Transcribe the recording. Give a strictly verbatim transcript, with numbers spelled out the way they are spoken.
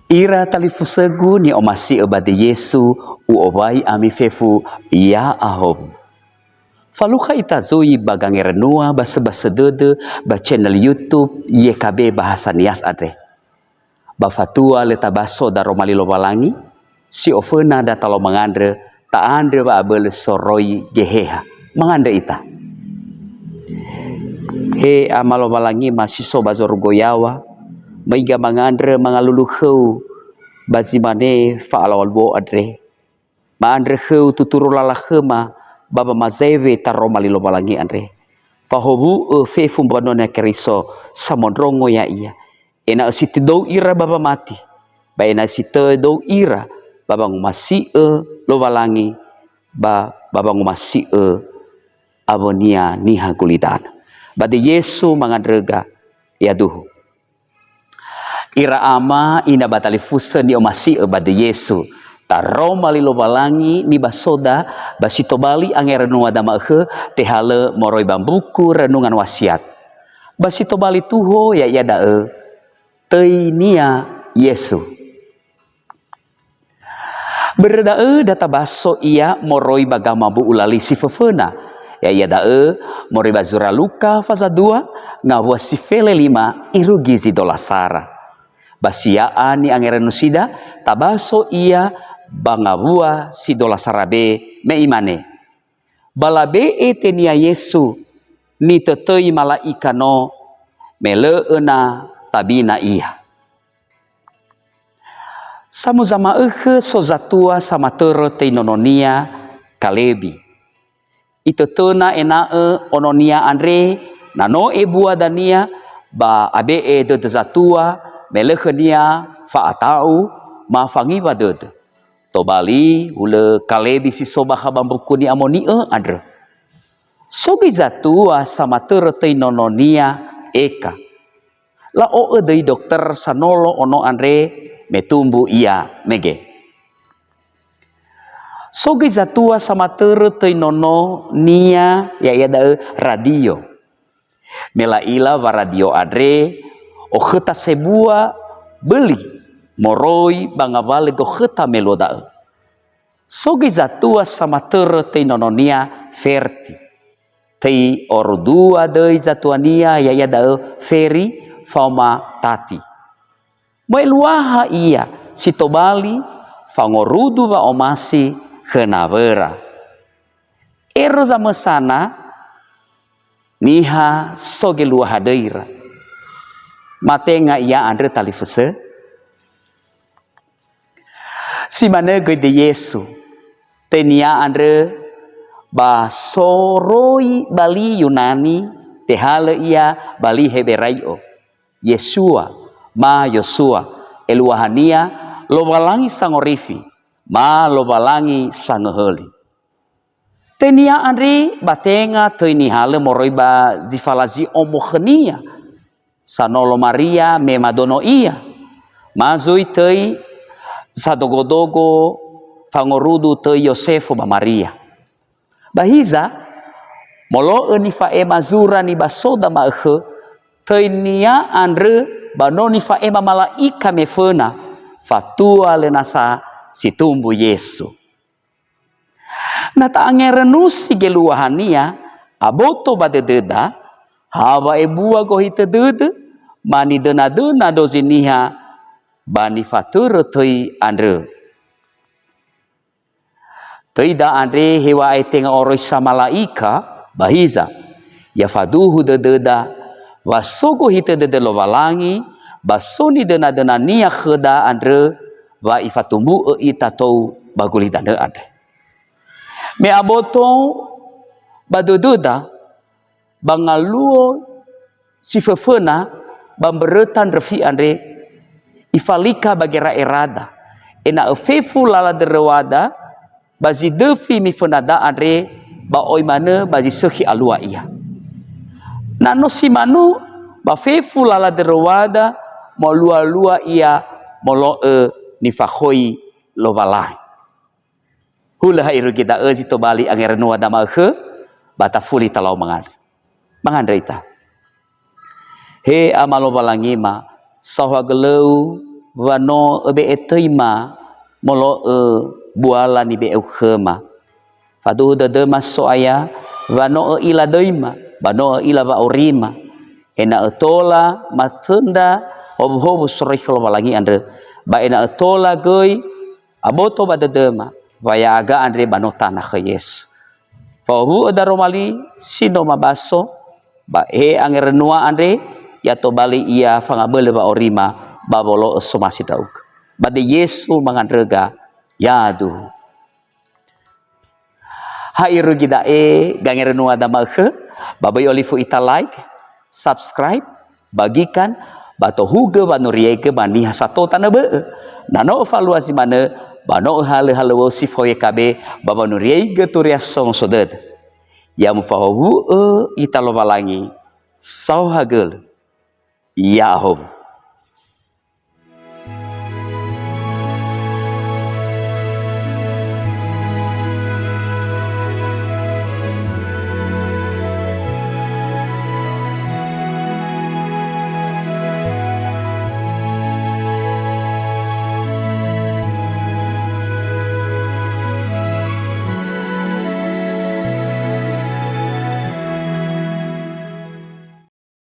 Ira talifusögu ni'omasi'ö ba döi Yesu, u'owai ami fefu ya'ahowu. Falukha ita zui ba gangerenua ba söbasö dödö ba channel YouTube Y K B Bahasa Nias andre. Ba fatua lö tabaso daroma li Lowalangi, si oföna da talau mangandrö, ta'andrö wa'abölö soroi Geheha. Mangandrö ita. He Ama Lowalangi ma si so ba zorugo yaŵa, maiga mangandrö mangalulu khöu ba zi mane fa'alaw̃a luo andre. Ma'andrö khöu tuturu lala khöma ba wamazewe taroma li Lowalangi andre. Fahowu'ö fefu mbanua Niha Keriso samondrongo ya'ia, ena'ö si tödou ira ba wamati, ba ena'ö si tödou ira ba wangomasi'ö Lowalangi ba, ba wangomasi'ö awönia niha gulidanö. Ba döi Yesu mangandröga, yaduhu. Ira ama, ina ba talifusö ni'omasi'ö ba döi Yesu, taroma li Lowalangi nibasoda ba si tobali angerenua dama'ökhö tehalö moroi ba mbuku Renungan Wasiat. Ba si tobali tuho ya'ia da'ö, töinia Yesu. Börö da'ö da tabaso ia moroi ba gamambu'u lali si föföna, ya'ia da'ö moroi ba zura Luka faza dua ngawua si fele lima irugi zi dolasara. Ba si ya'a ni'angerönusida, tabaso ia ba ngawua si dolasara be me imane, Ba labe'e töinia Yesu, nitötöi mala'ika no, me lö öna tabina ia. Samuza ma'ökhö so zatua samatörö töi nononia, Kalebi. Itötöna ena'ö ononia andre na no ebua dania ba abe'e dödö zatua, me lö khönia fa'ata'u, ma fangiwa dödö. Tobali, hulö Kalebi si so bakha ba Mbuku Ni'amoni'ö andrö. So göi zatua samatörö töi nononia, Eka. La'o'ö döi dokter sanolo ono andre me tumbu ia mege. So göi zatua samatörö töi nononia, ya'ia da'ö Radio. Me la'ila wa Radio andre, okhöta sebua böli moroi ba ngawalö gokhöta me luo da'ö. So göi zatua samatörö töi nononia, Ferti. Töi oru dua döi zatuania, ya'ia da'ö Feri faoma Tati. Moeluaha ia si tobali fangorudu wa'omasi khö nawöra. Ero zamösana, niha so geluaha döira. Matenga ia andrö talifusö. Si manö göi döi Yesu, töinia andrö ba soroi ba li Yunani, tehalö ia ba li Heberai'o. Yesua, ma Yosua, eluahania Lowalangi Sangorifi, ma Lowalangi Sangöhöli. Töinia andre ba tenga töi nihalö moroi ba zi falazi omo khönia, sanolo Maria me madono ia, ma zui töi sadogodogo fangorudu töi Yosefo ba Maria. Ba hiza, molo'ö nifa'ema zura nibasoda ma'ökhö, töinia andrö ba no nifa'ema mala'ika me föna, fatua lö nasa si tumbu Yesu. Na ta'angerönusi geluahania, aboto ba dödöda, ha wa'ebua gohitö dödö, ma nidönadöna dozi niha ba nifatörö töi andrö. Töida andre heŵa'ae tenga oroisa mala'ika, ba hiza, ya faduhu dödöda, wa so gohitö dödö Lowalangi, ba so nidönadönania khöda andrö, wa ifatumbu'ö ita tou ba gulidanö andre. Me aboto ba dödöda, ba ngaluo si föföna ba mböröta ndröfi andre, ifalika ba gera'erada, ena'ö fefu lala döröwada ba zi döfi mifönada andre, ba oi manö ba zi sökhi alua ia. Na no si manö, ba fefu lala döröwada, molua-lua ia molo'ö nifakhoi Lowalangi. Hulö ha irugi da'ö zi tobali angerönua dama'ökhö, ba tafuli talau mangandrö. Mangandrö ita. He Ama Lowalangima, saohagölö-U wa no öbe'e töima molo'ö buala nibe'eu khöma. Faduhu dödöma So'aya, wa no ö'ila döima, ba no ö'ila wa'aurima, ena'ö tola masöndra howuhowu soroi khö Lowalangi andrö, ba ena'ö tola göi aboto ba dödöma wa ya'aga andre ba no tana khö Yesu. Fahowu'ö daroma li si no mabaso, ba he angerönua andre, ya tobali ia fangabölö wa'aurima ba wolo'ö somasi ndra'ugö. Ba döi Yesu mangandröga, yaduhu. Ha irugi da'e gangerönua dama'ökhö, ba böi olifu ita like, subscribe, bagikan, ba tohugö wanuriaigö ba niha sato tanö bö'ö. Na no öfalua zi manö, ba no öhalöhalöwöu si fao Y K B ba wanuriaigö Turia Songoso Dödö. Ya mufahowu'ö ita Lowalangi, saohagölö. Ya'ahowu.